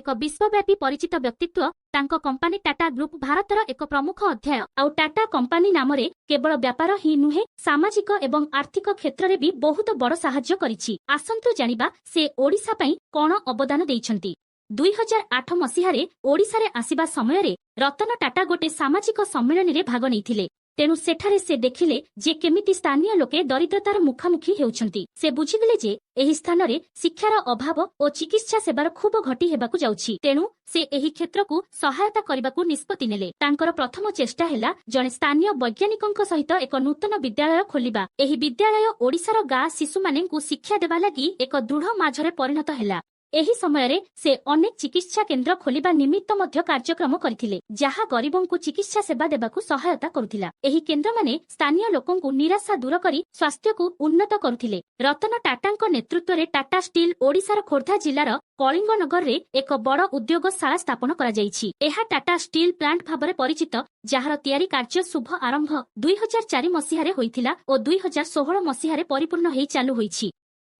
ଏକ ବିଶ୍ୱବ୍ୟାପୀ ପରିଚିତ ବ୍ୟକ୍ତିତ୍ୱ। ତାଙ୍କ କମ୍ପାନୀ ଟାଟା ଗ୍ରୁପ ଭାରତର ଏକ ପ୍ରମୁଖ ଅଧ୍ୟାୟ। ଆଉ ଟାଟା କମ୍ପାନୀ ନାମରେ କେବଳ ବ୍ୟାପାର ହିଁ ନୁହେଁ, ସାମାଜିକ ଏବଂ ଆର୍ଥିକ କ୍ଷେତ୍ରରେ ବି ବହୁତ ବଡ଼ ସାହାଯ୍ୟ କରିଛି। ଆସନ୍ତୁ ଜାଣିବା ସେ ଓଡ଼ିଶା ପାଇଁ କଣ ଅବଦାନ ଦେଇଛନ୍ତି। 2008 ମସିହାରେ ଓଡ଼ିଶାରେ ଆସିବା ସମୟରେ ରତନ ଟାଟା ଗୋଟେ ସାମାଜିକ ସମ୍ମିଳନୀରେ ଭାଗ ନେଇଥିଲେ। ତେଣୁ ସେଠାରେ ସେ ଦେଖିଲେ ଯେ କେମିତି ସ୍ଥାନୀୟ ଲୋକେ ଦରିଦ୍ରତାର ମୁଖାମୁଖି ହେଉଛନ୍ତି। ସେ ବୁଝିଗଲେ ଯେ ଏହି ସ୍ଥାନରେ ଶିକ୍ଷାର ଅଭାବ ଓ ଚିକିତ୍ସା ସେବାର ଖୁବ ଘଟି ହେବାକୁ ଯାଉଛି। ତେଣୁ ସେ ଏହି କ୍ଷେତ୍ରକୁ ସହାୟତା କରିବାକୁ ନିଷ୍ପତ୍ତି ନେଲେ। ତାଙ୍କର ପ୍ରଥମ ଚେଷ୍ଟା ହେଲା ଜଣେ ସ୍ଥାନୀୟ ବୈଜ୍ଞାନିକଙ୍କ ସହିତ ଏକ ନୂତନ ବିଦ୍ୟାଳୟ ଖୋଲିବା। ଏହି ବିଦ୍ୟାଳୟ ଓଡ଼ିଶାର ଗାଁ ଶିଶୁମାନଙ୍କୁ ଶିକ୍ଷା ଦେବା ଲାଗି ଏକ ଦୃଢ଼ ମାଝରେ ପରିଣତ ହେଲା। ଏହି ସମୟରେ ସେ ଅନେକ ଚିକିତ୍ସା କେନ୍ଦ୍ର ଖୋଲିବା ନିମିତ୍ତ ମଧ୍ୟ କାର୍ଯ୍ୟକ୍ରମ କରିଥିଲେ, ଯାହା ଗରିବଙ୍କୁ ଚିକିତ୍ସା ସେବା ଦେବାକୁ ସହାୟତା କରୁଥିଲା। ଏହି କେନ୍ଦ୍ରମାନେ ସ୍ଥାନୀୟ ଲୋକଙ୍କୁ ନିରାଶା ଦୂର କରି ସ୍ୱାସ୍ଥ୍ୟକୁ ଉନ୍ନତ କରୁଥିଲେ। ରତନ ଟାଟାଙ୍କ ନେତୃତ୍ୱରେ ଟାଟା ଷ୍ଟିଲ୍ ଓଡ଼ିଶାର ଖୋର୍ଦ୍ଧା ଜିଲ୍ଲାର କଳିଙ୍ଗନଗରରେ ଏକ ବଡ଼ ଉଦ୍ୟୋଗଶାଳା ସ୍ଥାପନ କରାଯାଇଛି। ଏହା ଟାଟା ଷ୍ଟିଲ୍ ପ୍ଲାଣ୍ଟ ଭାବରେ ପରିଚିତ, ଯାହାର ତିଆରି କାର୍ଯ୍ୟ ଶୁଭ ଆରମ୍ଭ 2004 ମସିହାରେ ହୋଇଥିଲା ଓ 2016 ମସିହାରେ ପରିପୂର୍ଣ୍ଣ ହେଇ ଚାଲୁ ହୋଇଛି।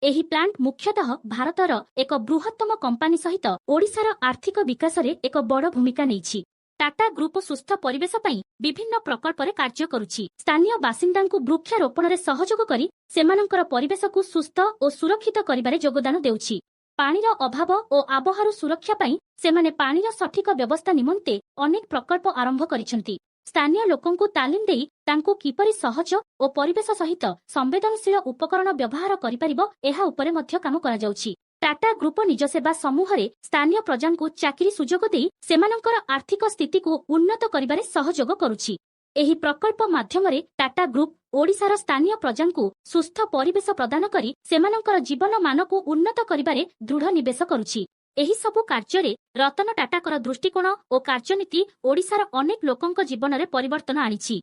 ଏହି ପ୍ଲାଣ୍ଟ ମୁଖ୍ୟତଃ ଭାରତର ଏକ ବୃହତ୍ତମ କମ୍ପାନୀ ସହିତ ଓଡ଼ିଶାର ଆର୍ଥିକ ବିକାଶରେ ଏକ ବଡ଼ ଭୂମିକା ନେଇଛି। ଟାଟା ଗ୍ରୁପ ସୁସ୍ଥ ପରିବେଶ ପାଇଁ ବିଭିନ୍ନ ପ୍ରକଳ୍ପରେ କାର୍ଯ୍ୟ କରୁଛି। ସ୍ଥାନୀୟ ବାସିନ୍ଦାଙ୍କୁ ବୃକ୍ଷରୋପଣରେ ସହଯୋଗ କରି ସେମାନଙ୍କର ପରିବେଶକୁ ସୁସ୍ଥ ଓ ସୁରକ୍ଷିତ କରିବାରେ ଯୋଗଦାନ ଦେଉଛି। ପାଣିର ଅଭାବ ଓ ଆବହାରୁ ସୁରକ୍ଷା ପାଇଁ ସେମାନେ ପାଣିର ସଠିକ ବ୍ୟବସ୍ଥା ନିମନ୍ତେ ଅନେକ ପ୍ରକଳ୍ପ ଆରମ୍ଭ କରିଛନ୍ତି। ସ୍ଥାନୀୟ ଲୋକଙ୍କୁ ତାଲିମ ଦେଇ ତାଙ୍କୁ କିପରି ସହଜ ଓ ପରିବେଶ ସହିତ ସମ୍ବେଦନଶୀଳ ଉପକରଣ ବ୍ୟବହାର କରିପାରିବ, ଏହା ଉପରେ ମଧ୍ୟ କାମ କରାଯାଉଛି। ଟାଟା ଗ୍ରୁପ ନିଜ ସେବା ସମୂହରେ ସ୍ଥାନୀୟ ପ୍ରଜାଙ୍କୁ ଚାକିରି ସୁଯୋଗ ଦେଇ ସେମାନଙ୍କର ଆର୍ଥିକ ସ୍ଥିତିକୁ ଉନ୍ନତ କରିବାରେ ସହଯୋଗ କରୁଛି। ଏହି ପ୍ରକଳ୍ପ ମାଧ୍ୟମରେ ଟାଟା ଗ୍ରୁପ ଓଡ଼ିଶାର ସ୍ଥାନୀୟ ପ୍ରଜାଙ୍କୁ ସୁସ୍ଥ ପରିବେଶ ପ୍ରଦାନ କରି ସେମାନଙ୍କର ଜୀବନ ମାନକୁ ଉନ୍ନତ କରିବାରେ ଦୃଢ଼ ନିବେଶ କରୁଛି। ଏହି ସବୁ କାର୍ଯ୍ୟରେ ରତନ ଟାଟାଙ୍କର ଦୃଷ୍ଟିକୋଣ ଓ କାର୍ଯ୍ୟନୀତି ଓଡ଼ିଶାର ଅନେକ ଲୋକଙ୍କ ଜୀବନରେ ପରିବର୍ତ୍ତନ ଆଣିଛି।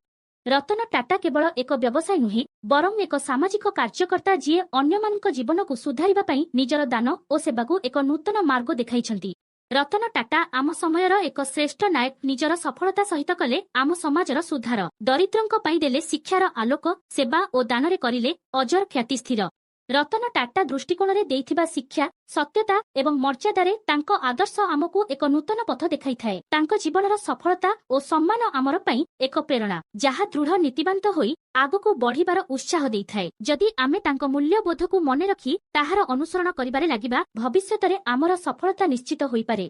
ରତନ ଟାଟା କେବଳ ଏକ ବ୍ୟବସାୟୀ ନୁହେଁ, ବରଂ ଏକ ସାମାଜିକ କାର୍ଯ୍ୟକର୍ତ୍ତା, ଯିଏ ଅନ୍ୟମାନଙ୍କ ଜୀବନକୁ ସୁଧାରିବା ପାଇଁ ନିଜର ଦାନ ଓ ସେବାକୁ ଏକ ନୂତନ ମାର୍ଗ ଦେଖାଇଛନ୍ତି। ରତନ ଟାଟା ଆମ ସମୟର ଏକ ଶ୍ରେଷ୍ଠ ନାୟକ। ନିଜର ସଫଳତା ସହିତ କଲେ ଆମ ସମାଜର ସୁଧାର। ଦରିଦ୍ରଙ୍କ ପାଇଁ ଦେଲେ ଶିକ୍ଷାର ଆଲୋକ। ସେବା ଓ ଦାନରେ କରିଲେ ଅଜର ଖ୍ୟାତି ସ୍ଥିର। ରତନ ଟାଟା ଦୃଷ୍ଟିକୋଣରେ ଦେଇଥିବା ଶିକ୍ଷା, ସତ୍ୟତା ଏବଂ ମର୍ଯ୍ୟାଦାରେ ତାଙ୍କ ଆଦର୍ଶ ଆମକୁ ଏକ ନୂତନ ପଥ ଦେଖାଇଥାଏ। ତାଙ୍କ ଜୀବନର ସଫଳତା ଓ ସମ୍ମାନ ଆମର ପାଇଁ ଏକ ପ୍ରେରଣା, ଯାହା ଦୃଢ଼ ନୀତିବାନ୍ତ ହୋଇ ଆଗକୁ ବଢ଼ିବାର ଉତ୍ସାହ ଦେଇଥାଏ। ଯଦି ଆମେ ତାଙ୍କ ମୂଲ୍ୟବୋଧକୁ ମନେ ରଖି ତାହାର ଅନୁସରଣ କରିବାରେ ଲାଗିବା, ଭବିଷ୍ୟତରେ ଆମର ସଫଳତା ନିଶ୍ଚିତ ହୋଇପାରେ।